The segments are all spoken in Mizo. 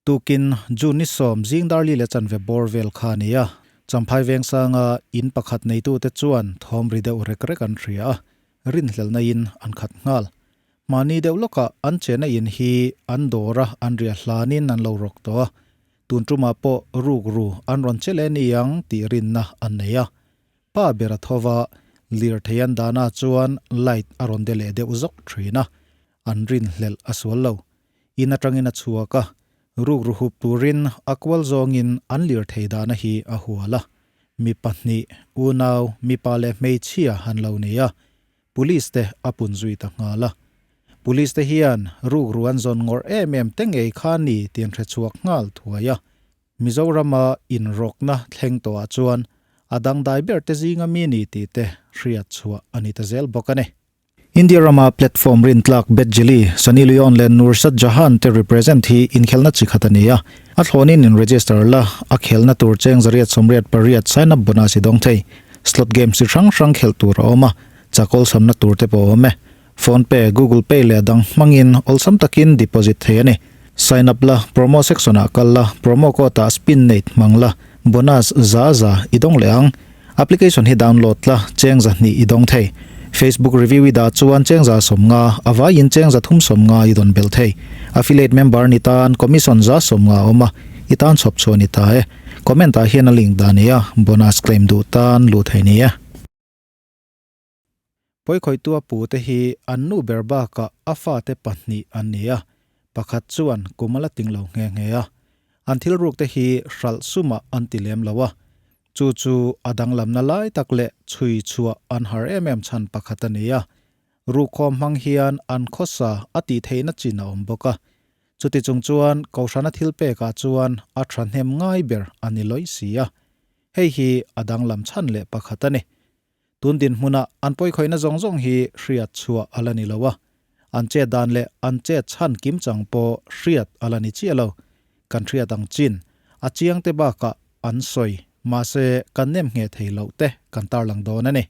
Tukin June ni sawm zing dar li leh chanve bawr vel kha a ni a, Champhai Vengsanga in pakhat neitute chuan thawm ri deuh rek rek an hria a, rinhlelhna in an khat nghal. Mahni deuh lawkah an chena in hi an dawr a, an riah hlanin an lo rawk tawh a, tun tumah pawh rukru an rawn che leh ni ang tih rinna an nei a. Pa ber a tho va, lirthei an dahna chuan light a rawn de leh deuh zawk thin a, an rinhlelh a sual lo. In atangin a chhuak a, rukru hup turin a kual zawngin an lirthei dahna hi a hual a. Mi pahnih, unau, mipa leh hmeichhia han lo nei a, Police te a pun zui ta nghal a. Police te hian rukru an zawn ngawrh em em te ngei kha ni tih an hre chhuak nghal thuai a. Mizorama inrawkna thleng tawhah chuan a dangdai ber te zinga mi ni tih te hriat chhuah a ni ta zel bawk a ni. India rama platform rintlak Bet Jili, Sunny Leone leh Nursat Jahan te represent hi inkhelna chi khat a ni a. A thlawnin in register la, a khelna tur cheng zariat sawmriat pariat sign up bonus i dawng thei. Slot games chi hrang hrang khelh tur a awm a, chak awlsamna tur te pawh a awm e. Phone Pay, Google Pay leh a dang hmangin awlsam takin deposit thei a ni. Sign up la, promo section ah kal la, promo code ah SPINNATE hmang la, bonus za za i dawng leh ang. Application hi download la, cheng za hnih i dawng thei. Facebook review i dah chuan cheng za sawmnga, a vaiin cheng za thum sawmnga i dawn belh thei. Affiliate member ni tan commission za sawmnga a awm a, i tan chhawp chhuah ni ta e. Comment ah hian a link dah a ni a, bonus claim duh tan luh thei ni e. Pawikhawihtu a pu te hi an nu ber bakah a fate pahnih an ni a, pakhat chuan kum a la ting lo nghe nghe a. An thil ruk te hi hralh sumah an ti lem lo a, chu chu a danglamna lai tak leh chhui chhuah an har em em chhan pakhat a ni a. Rukkhawm hmang hian an khawsa a tih theihna chin a awm bawk a. Chuti chung chuan Kohhrana thil pekah chuan a thahnem ngai ber a ni lawih si a. Hei hi a danglam chhan leh pakhat a ni. Tun dinhmuna an pawikhawihna zawng zawng hi hriat chhuah a la ni lo a, an chet dan leh an chet chhan kim chang pawh hriat a la ni chiah lo. Kan hriat ang chin, a chiang te bakah an sawi, mahse kan nem ngheh thei loh te kan tarlang dawn a ni.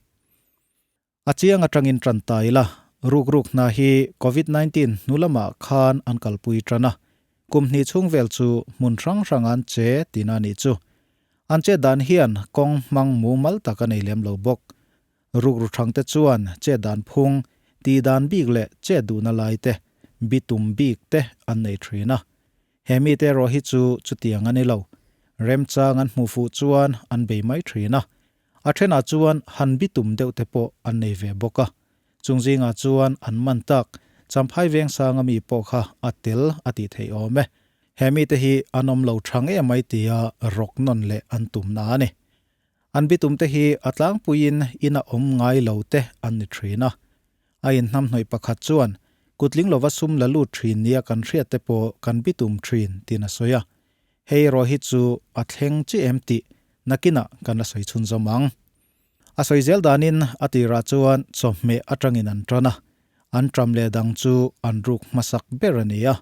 A chiang atangin tan ta ila, rukruk hna hi Covid 19 hnu lamah khan an kalpui tan a, kum hnih chhung vel chu hmun hrang hrang an che tihna a nih chu. An chet dan hian kawng hmang mumal tak a nei lem lo bawk. Rukru thang te chuan chet dan phung, tih dan bik leh chet duhna lai te, bitum bik te an nei thin a. He mite erawh hi chu chutiang a ni lo. Remchang an hmuh fuh chuan an bei mai thin a. A thenah chuan han bitum deuh te pawh an nei ve bawk a. Chung zingah chuan an man tak, Champhai Vengsanga mi pawh kha a tel a tih theih awm e. He mite hi an awm lo tha nge mai tia rawk nawn leh an tumna a ni. An bitum te hi a tlangpuiin ina awm ngai lo te an ni thin a. A inhnamhnawih pakhat chuan kutling lova sum la lut thin nia kan hriat te pawh kan bitum thin tiin a sawi a. Hei erawh hi chu a thleng chi em tih nakinah kan la sawi chhunzawm ang. A sawi zel danin a tirah chuan chawhmeh atangin an tan a, an ṭam leh dang chu an ruk hmasak ber a ni a,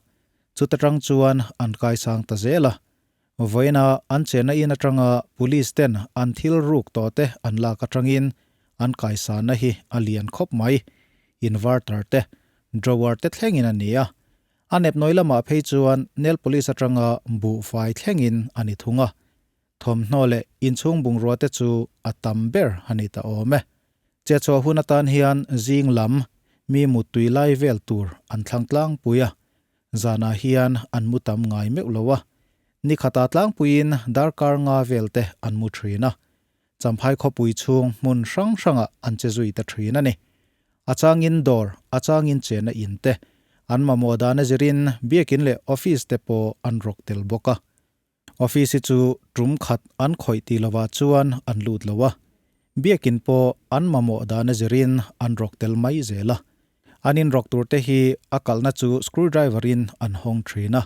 chuta tang chuan an kaisang ta zel a. Vawiina an chenna in atanga police ten an thil ruk tawh te an lak atangin an kaisanna hi a lian khawp mai, inverter te, drawer te thlengin a ni a. A nepnawi lamah phei chuan Nel Police atanga buhfai thlengin a ni thung a. Thawmhnaw leh inchhung bungrua te chu a tam ber a ni ta awm e. Chehchhuah hun atan hian zing lam mi muttui lai vel tur an thlang tlangpui a, zanah hian an mu tam ngai meuh lo a. Ni khatah tlangpuiin darkar nga vel te an mu thin a. Champhai khawpui chhung hmun hrang hrangah an che zui ta thin a ni. A changin dawr, a changin chenna in te, an mamawh dana zirin biakin leh office te pawh an rawk tel bawk a. Office hi chu tum khat an khawih tih lovah chuan an lut lo a, biakin pawh an mamawh dana zirin an rawk tel mai zel a. An inrawk tur te hi a kalhna chu screwdriver in an hawng thin a.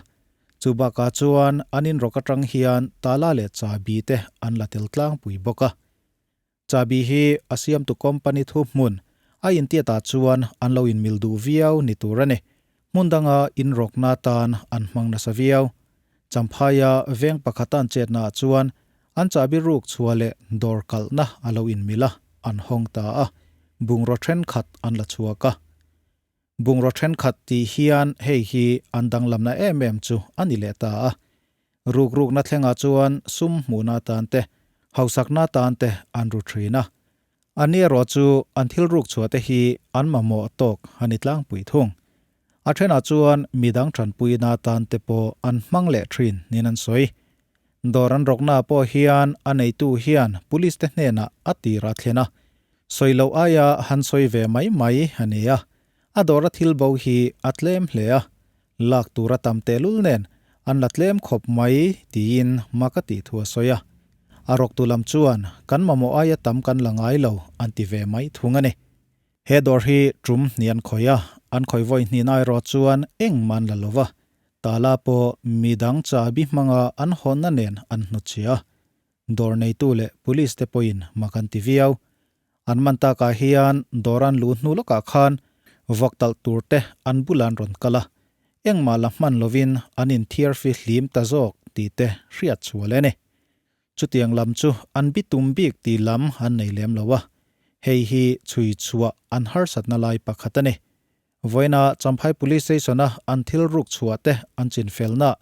Chu bakah chuan an inrawk atang hian tala leh chabi te an la tel tlangpui bawk a. Chabi hi a siamtu company thu hmun a intiatah chuan an lo inmil duh viau ni tur a ni. Hmun danga inrawkna atan an hmang nasa viau. Champhaia veng pakhata an chetnaah chuan an chabi ruk chhuah leh dawr kalhna a lo inmil a, an hawng ta a, bungraw thenkhat an la chhuak a. Bungraw thenkhat tih hian hei hi an danglamna em em chu a ni leh ta a. Rukrukna thlengah chuan sum hmuhna atan te, hausakna atan te an ru thin a. Anni erawh chu an thil ruk chhuah te hi an mamawh tawk a ni tlangpui thung. A thenah chuan midang tanpuina atan te pawh an hmang leh thin niin an sawi. Dawr an rawkna pawh hian a neitu hian police te hnenah a tir a thlen a. Sawi loh aia han sawi ve mai mai a ni a. A dawra thil bo hi a tlem hle a, lak tur a tam tehlul nen an la tlem khawp mai tiin mak a tih thu a sawi a. A rawktu lam chuan kan mamawh aia tam kan la ngai lo an ti ve mai thung a ni. He dawr hi tum hnih an khawih a, an khawih vawi hnih na erawh chuan engmah an la lo va, tala pawh midang chabi hmanga an hawnna nen an hnutchhiah a. Dawr neitu leh police te pawhin mak an ti viau. An man takah hian dawr an luh hnu lawkah khan vawk talh tur te an bulah an rawn kal a, engmah la hman lovin an inthiar fi hlim ta zawk tih te hriat chhuah leh a ni. Chutiang lam chu an bitum bik tih lam an nei lem lo a, hei hi chhui chhuah an harsatna lai pakhat a ni. Vawiina Champhai Police Station-a an thil ruk chhuah te an chinfelna,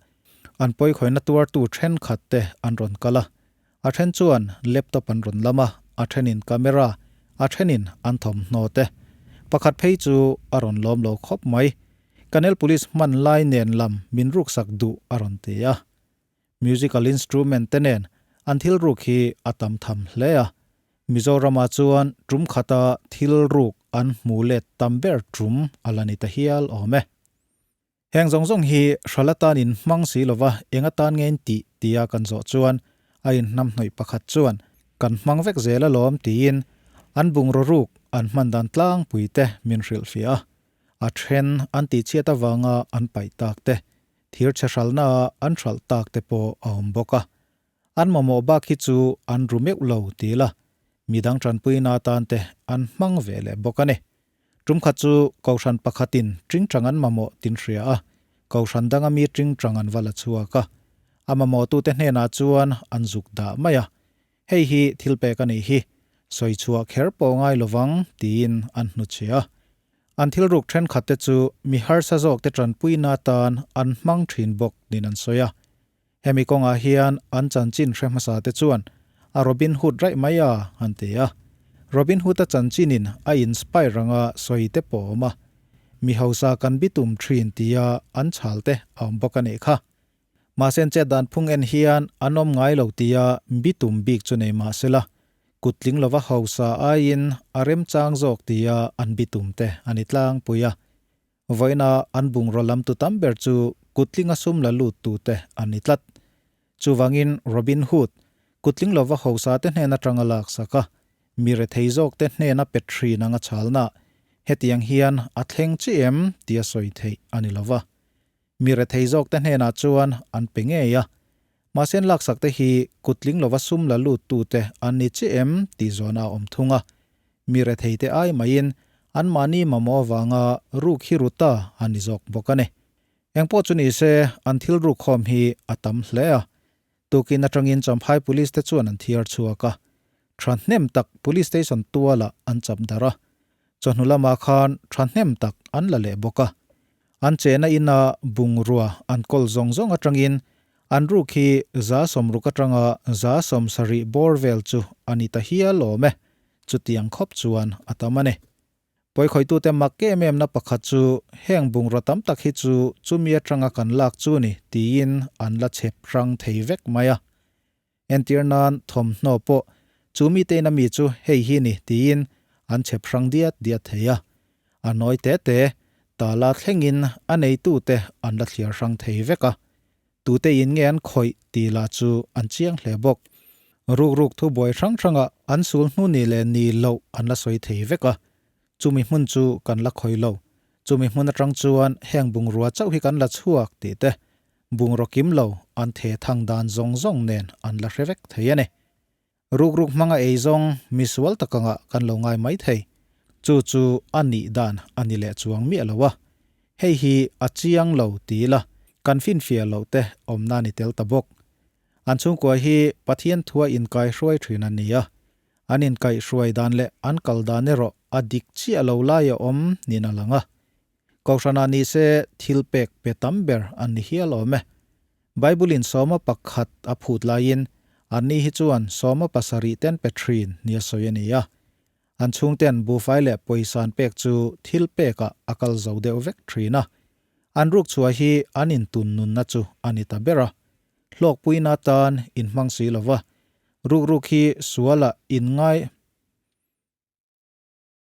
an pawikhawina tuartu thenkhat te an rawn kal a. A then chuan laptop an rawn lam a, a thenin camera, a thenin an thawmhnaw te. Pakhat phei chu a rawn lawm lo khawp mai. Kanel Police hman lai nen lam min ruksak duh a rawn ti a. Musical instrument te nen an thil ruk hi a tam tham hle a. Mizoramah chuan tum khata thil ruk an hmu let tam ber tum a la ni ta hial awm e. Heng zawng zawng hi hral atan in hmang si lova eng atan nge in tih tia kan zawh chuan a inhnamhnawih pakhat chuan kan hmang vek zel alawm tiin an bungraw ruk an hman dan tlangpui te min hrilhfiah a. A then an tihchhiat avanga an paih tak te Thir chhe hralhnaah an hralh tak te pawh a awm bawk a. An mamawh bak hi chu an ru meuh lo ti la, midang tanpuina atan te an hmang ve leh bawk a ni. Tumkhat chu Kohhran pakhatin tingtang an mamawh tin hria a, Kohhran danga mi tingtang an va la chhuak a. A mamawhtute hnenah chuan an zuk dah mai a. Hei hi thil pek a nih hi, sawi chhuah kher pawh ngai lovang tiin an hnuchhiah a. An thil ruk thenkhatte chu mi harsa zawkte tanpuina atan an hmang thin bawk niin an sawi a. Hemi kawngah hian an chanchin hre hmasa te chuan a Robin Hood raih mai a an ti a. Robin Hood-a chanchinin a inspire anga sawi te pawh a awm a. Mi hausa kan bitum thin tia an chhal te a awm bawk a nih kha. Mahse an chet dan phung en hian an awm ngai lo tia bitum bik chu nei mah sela, kuttling lova hausa aiin a remchang zawk tia an bitum te a ni tlangpui a. Vawiina an bungraw lam tu tam ber chu kuttlinga sum la lut tu te an ni tlat. Chuvangin Robin Hood, kuttling lova hausa te hnen atanga laksak a, mi rethei zawk te hnena pe thin anga chhalna, hetiang hian a thleng chi em tia sawi theih a ni lova. Mi rethei zawk te hnenah chuan an pe ngei a, mahse an laksak te hi kuttling lova sum la lut tu te an ni chiah em tih zawhna a awm thung a. Mi rethei te ai maiin anmahni mamawh avanga ruk hi ru ta an ni zawk bawk a ni. Engpawh chu ni se an thil ruk khawm hi a tam hle a. Tukin atangin Champhai Police te chuan an thiar chhuak a, thahnem tak Police Station tualah an chap darh a, chawhnu lamah khan thahnem tak an la leh bawk a. An chehna ina bungrua an kawl zawng zawng atangin an ruk hi 60 atanga 70 bawr vel chu a ni ta hial awm e, chutiang khawp chuan a tam a ni. Pawikhawitute mak em emna pakhat chu heng bungraw tam tak hi chu chumi atanga kan lak chu ni tiin an la chhep hrang thei vek mai a. Entir nan thawmhnaw pawh chu mite in ami chu hei hi ni tiin an chhep hrang diat diat thei a. A nawi te te, tala thlengin a neitute an la thliar hrang thei vek a. Tute in nge an khawih tih lah chu an chiang hle bawk. Rukruk thu buai hrang hrangah an sul hnu ni leh ni loh an la sawi thei vek a. Chumi hmun chu kan la khawih lo. Chumi hmun atang chuan heng bungrua chauh hi kan la chhuak tih te, bungraw kim lo an the thang dan zawng zawng nen an la hre vek thei a ni. Rukruk hmanga ei zawng misual tak angah kan lo ngai mai thei. Chu chu a nih dan a ni leh chuang miah lo a. Hei hi a chiang lo ti ila kan finfiah loh te awmna ni tel ta bawk. An chhungkua hi Pathian thua inkaihruai thin an ni a. An inkaihhruai dan leh an kal dan erawh a dik chiah lo lai a awm niin a lang a. Kohhranah ni se thil pek pe tam ber an ni hial awm e. Bible-in sawma pakhat a phut laiin anni hi chuan sawma pasarih ten pe thin nia sawi a ni a. An chhungten buhfai leh pawisa an pek chu thil pekah a kal zo deuh vek thin a. An ruk chhuah hi an intun nunna chu a ni ta ber a. Hlawkpuina atan inhmang si lo va, rukruk hi sualah inngai.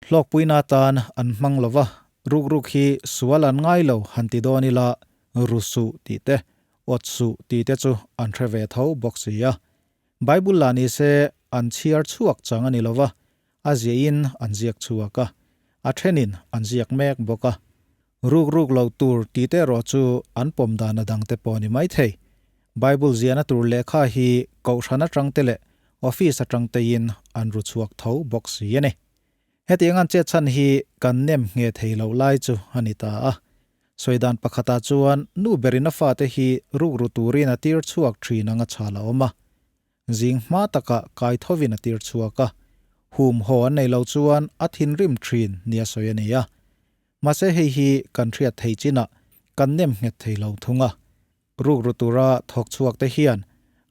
Hlawkpuina atan an hmang lo va, rukruk hi sual an ngai lo han ti dawn ila, ru suh tih te, awt suh tih te chu an hre ve tho bawk si a. Bible lah ni se an chhiar chhuak chang a ni lo va, a ziahin an ziak chhuak a, a thenin an ziak mek bawk a. Rukruk lo tur tih te erawh chu an pawm dan a dang te pawh a ni maithei. Bible ziahna tur lehkha hi kohhran atang te leh office atang tein an ru chhuak tho bawk si a ni. Hetiang an chet chhan hi kan nem nge thei loh lai chu a ni ta a. Sawi dan pakhatah chuan nu berin a fate hi rukru turin a tir chhuak thin anga chhal a awm a. Zing hma takah kai thovin a tir chhuak a, hum haw an nei lo chuan a thinrim thin nia sawi a ni a. Mahse hei hi kan hriat thei chinah kan nem nghet thei lo thung a. Rukru tura thawk chhuak te hian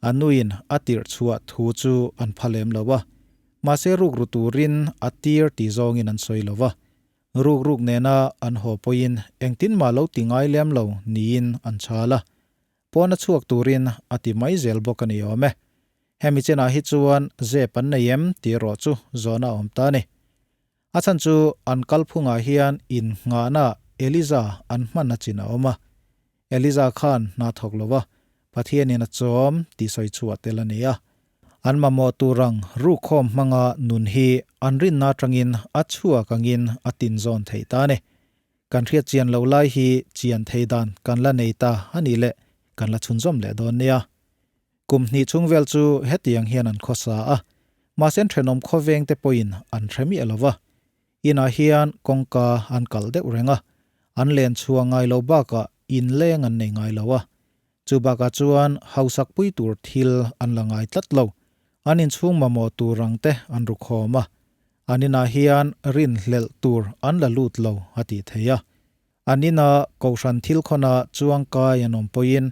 a nuin a tirh chhuah thu chu an pha lem lo a, mahse rukru turin a tir ti zawngin an sawi lo va. Rukruk nena an haw pawhin engtin mah lo ti ngai lem lo niin an chhal a. Pawn a chhuak turin a ti mai zel bawk a ni awm e. Hemi chenah hi chuan zep an nei em tih erawh chu zawhna a awm ta a ni. A chhan chu an kalphungah hian innghahna Eliza an hman a chin a awm a. Eliza khan hna thawk lo va, Pathianin a chawm tih sawi chhuah tel a ni a. An mamawh tur ang rukhawm hmanga nun hi an rinna atangin a chhuak angin a tinzawn theih ta a ni. Kan hriat chian loh lai hi chian thei dan kan la nei ta a nih leh kan la chhunzawm leh dawn nia. Kum hnih chhung vel chu hetiang hian an khawsa a, mahse an thenawm khawveng te pawhin an hre miah lo va. Inah hian kawngka an kalh deuh reng a, an len chhuah ngai lo bakah inleng an nei ngai lo a. Chu bakah chuan hausak pui tur thil an la ngai tlat lo. An inchhung mamawh tur ang te an ru khawm a, an inah hian rinhlelh tur an la lut lo a tih thei a. An ina kohhran thil khawna chuangkai an awm pawhin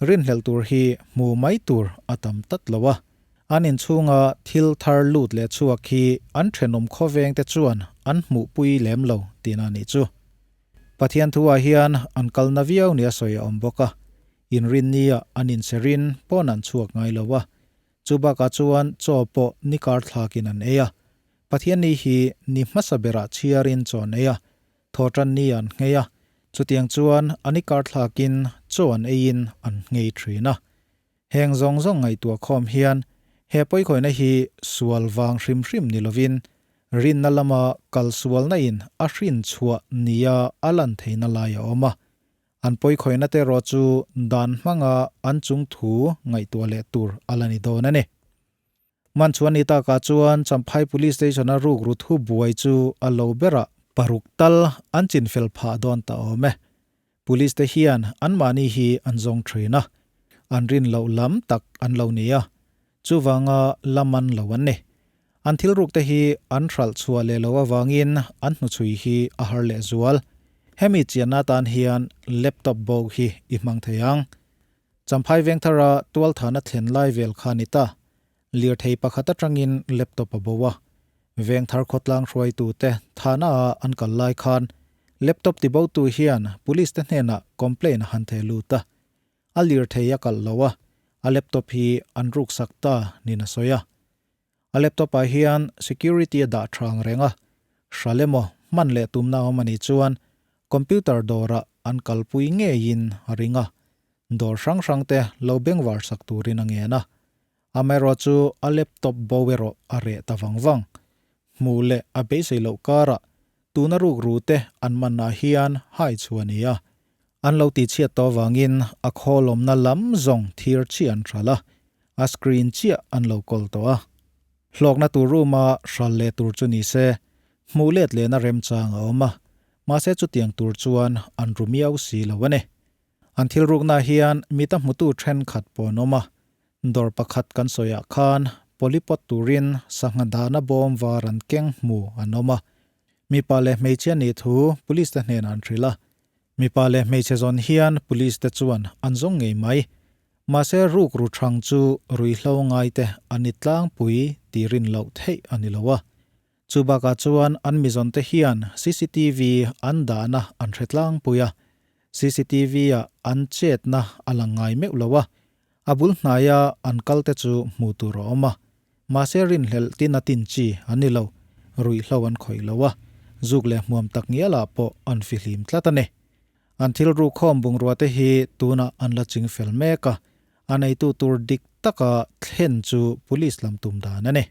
rinhlelh tur hi hmu mai tur a tam tlat lo a. An inchhunga thil thar lut leh chhuak hi an thenawm khawveng te chuan an hmuhpui lem lo tihna a nih chu. Pathian thuah hian an kalna viau nia sawi a awm bawk a, inrinnia an inserin pawn an chhuak ngai lo a, chu bakah chuan chaw pawh ni kar thlakin an ei a. Pathian ni hi ni hmasa berah chhiarin chaw an ei a, thawhtan ni an nghei a, chutiang chuan a ni kar thlakin chaw an eiin an nghei thin a. Heng zawng zawng ngaihtuah khawm hian he pawikhawihna hi sual vang hrim hrim ni lovin rinna lama kal sualna in a hrin chhuah nia a lan theihna lai a awm a. An pawikhawihna te erawh chu dan hmanga an chung thu ngaihtuah leh tur a la ni dawn a ni. Man chuan ni takah chuan Champhai Police Station a rukru thu buai chu a lo berah paruk tal an chinfel phah dawn ta awm e. Police te hian anmahni hi an zawng thin a, an rin loh lam tak an lo ni a, chuvanga la man lo an ni. An thil ruk te hi an hralh chhuah leh loh avangin an hnuchhui hi a har leh zual. Hemi chianna atan hian laptop bo hi i hmang thei ang. Champhai Vengthara tualthana thlen lai vel kha ni ta. Lirthei pakhat atangin laptop a bo a. Vengthar khawtlang hruaitute thana ah an kal lai khan laptop tibotu hian police te hnenah complaint a han theh lut a. A lirthei a kalh lo a, a laptop hi an ruksak ta niin a sawi a. A laptop ah hian security a dah thang reng a, hral emaw hman leh tumna awm a nih chuan computer dawrah an kalpui ngeiin a ring a, dawr hrang hrang te lo bengvar sak turin a ngen a. Amaherawh chu a laptop bo erawh a reh ta vang vang. Hmuh leh a beisei loh karah tuna rukru te an manah hian hai chu a ni a. An lo tihchhiat tawh avangin a khawlawmna lam zawng thir chiah an hral a, a screen chiah an lo kawl tawh a. Hlawkna tur room-a hral leh tur chu ni se, hmuh let lehna remchang a awm a, mahse chutiang tur chuan an ru miau si lo a ni. An thil ruknaah hian mita hmutu thenkhat pawh an awm a, dawr pakhat kan sawiah khan polypot turin sangha dahna bawm var an keng hmu an awm a, mipa leh hmeichhia nih thu police te hnenah an hrilh a, mipa leh hmeichhe zawn hian police te chuan an zawng ngei mai. Mahse rukru thang chu ruihhlo ngaite an ni tlangpui tih rin loh theih a ni lo a. Chu bakah chuan an mizawnte hian cctv an dahna an hre tlangpui a, cctv ah an chetna a lang ngai meuh lo a, a bul hnaia an kalte chu hmuh tur a awm a. Mahse rinhlelh tin a tin chi an ni lo, ruihhlo an khawih lo a, zuk leh hmuam tak ngialah pawh an fihlim tlat a ni. An thil rukhawm bungrua te hi tunah an la ching fel mek a, a neitu tur dik taka thlen chu police lam tum dan a ni.